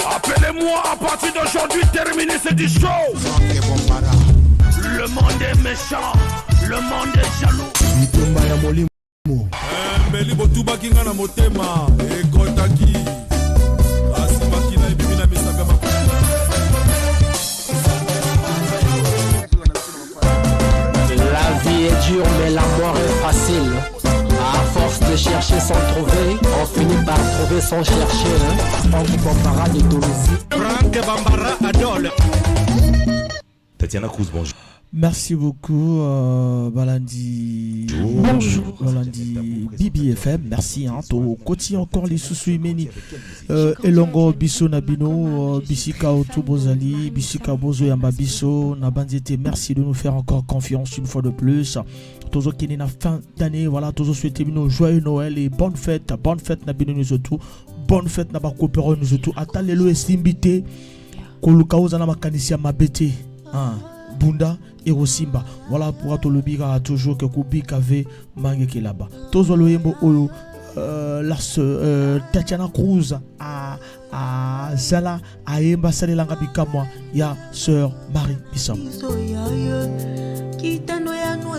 Appelez-moi à partir d'aujourd'hui, terminé, c'est du show. Le monde est méchant, le monde est jaloux. Bitumba ya molimo. Mbeli botubaki nga na motema ekɔtaki asimaki na ebimi na misapi ya La vie est dure mais la mort est facile. À force de chercher sans trouver, on finit par trouver sans chercher. Hein? Franck Bambara de Dolisie. Franck Bambara Adol. Tatiana Cruz, bonjour. Merci beaucoup, Balandi. Bonjour. Balandi BBFM. Merci. Hein, tokoti encore lisusu imeni. Elongo biso na bino, bisika oyo bozali, bisika bozo yamba biso, na banzete. Merci de nous faire encore confiance une fois de plus. Tozo kende na fin d'année, voilà, tozo souhaiter bino joyeux Noël et bonne fête, bonne fête na bino surtout. Bonne fête na ba coopérants nous surtout. Ata lelo esimbi te, koluka oza na makanisi ya mabe te. Hein, bunda ekosimba. Voilà pourquoi tolobi kaka toujours ke kobika ve mangeke là-bas. Tozwa loyembo oyo Tatiana Cruz a azala ayemba asalelanga bikamwa ya sœur Marie Bisam. Biso ya yo kitando ya noir.